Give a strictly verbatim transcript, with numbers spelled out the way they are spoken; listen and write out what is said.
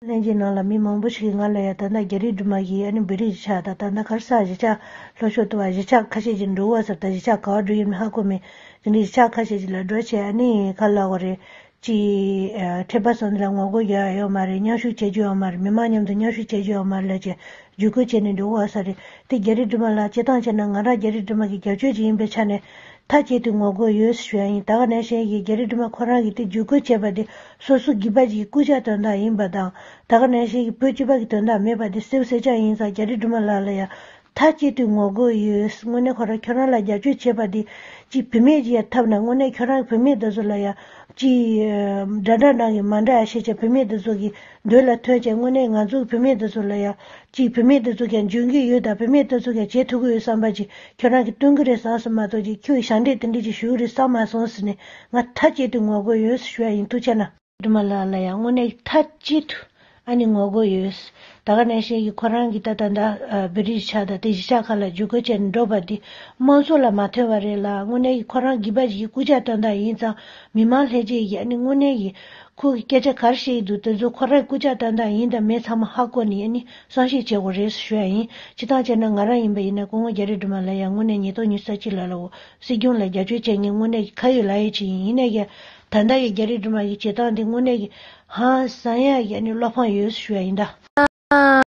ལྷན་རྒྱས་ནང་ལ་མི་མང་པོ་ཞིག་གིས་ང་ལ་ཡ་ད་ལྟ་རྒྱ་རིགས་སྒྲོལ་མ་གིས་ཨ་ནི་བོད་རིགས་གཞིས་ཆགས་དང་ད་ལྟ་ག་རེ་ཟེར་གཞིས་ཆགས་ལྷོ་ཕྱོགས་དུ་བ་གཞིས་ཆགས་ཁ་ཤས་ཅིག་འགྲོ་བ་ཟེར། ད་གཞིས་ཆགས་ག་བ་འགྲོ་ཡིན་མིན་ཧ་གོ་མེད། དེ་འདྲའི་གཞིས་ཆགས་ཁ་ཤས་ཅིག་ལ་འགྲོ་བྱས་ཨ་ནི་ག་ལབ་དགོས་རེད། ཅིག་ཨ་ཁྲལ་པ་ཚོ་འདི་ལ་ངོ་རྒོལ་རྒྱག་ཡ་ཡོད་མ་རེད། མཉམ་ཞུགས་བྱེད་རྒྱུ་ཡོད་མ་རེད། མི་མང་མཉམ་དུ་མཉམ་ཞུགས་བྱེད་རྒྱུ་ཡོད་མ་རེད་ལབ་བྱས་བརྒྱུད་སྐུལ་བྱས་ནས་འགྲོ་གི་ཡོད་ས་རེད། དེ་རྒྱ་རིགས་སྒྲོལ་མ་ལགས་སྤྱིར་བཏང་བྱས་ན་ང་རང་རྒྱ་རིགས་སྒྲོལ་མ་གི་རྒྱབ་སྐྱོར་ཅིག་ཡིན་པའི་ཆ་ནས་མཐའ་གཅིག་ཏུ་ངོ་རྒོལ་ཡོད་ཞུ་ཡ་ཡིན། ད་ག་ནང་བཞིན་གྱི་རྒྱ་རིགས་སྒྲོལ་མ་ཁོ་རང་གིས་དེ་བརྒྱུད་སྐུལ་བྱས་པ་དེ་སོ་སོ་སྒེར་པ་ཅིག་གི་སྐུ་ཕྱྭ་དོན་དག་ཡིན་པ་དང་། ད་ག་ནང་བཞིན་གྱི་བོད་སྤྱི་པ་གི་དོན་དག་མེད་པ་དེ་གསལ་པོ་གསལ་རྐྱང་ཡིན་ཙང་རྒྱ་རིགས་སྒྲོལ་མ་ལགས་ལ་ཡ་མཐའ་གཅིག་ཏུ་ངོ་རྒོལ་ཡོད། དངོས་གནས་ཁོ་རང་ཁྱོད་རང་ལ་རྒྱབ་སྐྱོར་བྱས་པ་དེ་ཅིག་བུད་མེད་ཅིག་ཡ་ཐབས་ན་དངོས་གནས་ཁྱོད་རང་བུད་མེད་དེ་ཚོ་ལ་ཡ་ཅིག་འདྲ་འདྲ་ནང་གི་མ་འདྲ་ཡ་བཤད་བྱས་བུད་མེད་དེ་ཚོ་གི་མདུན་ལ་ཐོན་བྱས་དངོས་གནས་ང་ཚོ་བུད་མེད་དེ་ཚོ་ལ་ཡ་ཅིག་བུད་མེད་དེ་ཚོ་ཀྱང་འཇོན་གྱི་ཡོད་དང་བུད་མེད་དེ་ཚོ་ཀྱང་བྱེད་ཐུབ་ཀྱི་ཡོད་བསམ་པ་ཅིག་ཁྱོད་རང་གིས་སྟོན་གྱི་རེད་བསམ་སོང་མ་གཏོགས་ཅིག་ཁྱོད་ཞབས་འདྲེན་དེ་འདྲ་ཅིག་ཞུ་གི་རེད་བསམ་མ་སོང་ཟེར་ནས་ང་མཐའ་གཅིག་ཏུ་ངོ་རྒོལ་ཡོད་ཞུ་ཡ་ཡིན། ཐུགས་རྗེ་གནང་། སྒྲོལ་མ་ལགས་ལ་ཡང་དངོས་གནས་མཐའ་གཅིག་ཏུ་ཨ་ནི་ངོ་རྒོལ་ཡོད། ད་ག་ནང་བཞིན་གྱི་ཁོ་རང་གི་ད་ད་ད་བོད་རིགས་ཆགས་དང་དེ་གཞིས་ཆགས་ཁག་ལ་བརྒྱུད་སྐུལ་བྱས་ནས་འགྲོ་བ་འདི་དམངས་གཙོ་ལ་མ་མཐུན་པ་རེད་ལ། དངོས་གནས་ཀྱི་ཁོ་རང་སྒེར་པ་ཞིག་གི་སྐུ་ཕྱྭ་དོན་དག་ཡིན་ཙང་མི་མང་ལྷན་རྒྱས་ཀྱིས་ཨ་ནི་དངོས་གནས་ཀྱི་ཁོ་གི་སྐད་ཆ་ག་རེ་བཤད་ཀྱི་འདུག་དེ་ཚོ་ཁོ་རང་སྐུ་ཕྱྭ་དོན་དག་ཡིན་དང་མིན་ཚང་མ་ཧ་གོ་ནས་ཨ་ནི་བསམ་ཤེས་བྱེད་དགོས་རེད་ཞུ་ཡ་ཡིན། སྤྱིར་བཏང་བྱས་ན་ང་རང་ཡིན་པ་ཡིན་ན་སྐུ་ངོ་རྒྱ་རི་སྒྲོལ་མ་ལ་ཡང་དངོས་གནས་ཉིས་སྟོང་ཉི་ཤུ་རྩ་གཅིག་ལ་ལའོ་སྲིད་སྐྱོང་ལ་རྒྱབ་སྐྱོར་བྱེད་མཁན་དངོས་གནས་ཀྱི་ཁ་ཡོད་ལག་ཡོད་ཅིག་ཡིན། ཡིན་ནའི་ཀྱང་ད་ལྟ་ཡི་རྒྱ་རི་སྒྲོལ་མ་གི་བྱེད་སྟངས་དེ་དངོས་གནས་ཀྱི་ཧང་སང་ཡ་ཡ་ནི་བློ་ཕམ་ཡོད་ཞུ་ཡ་ཡིན་ད།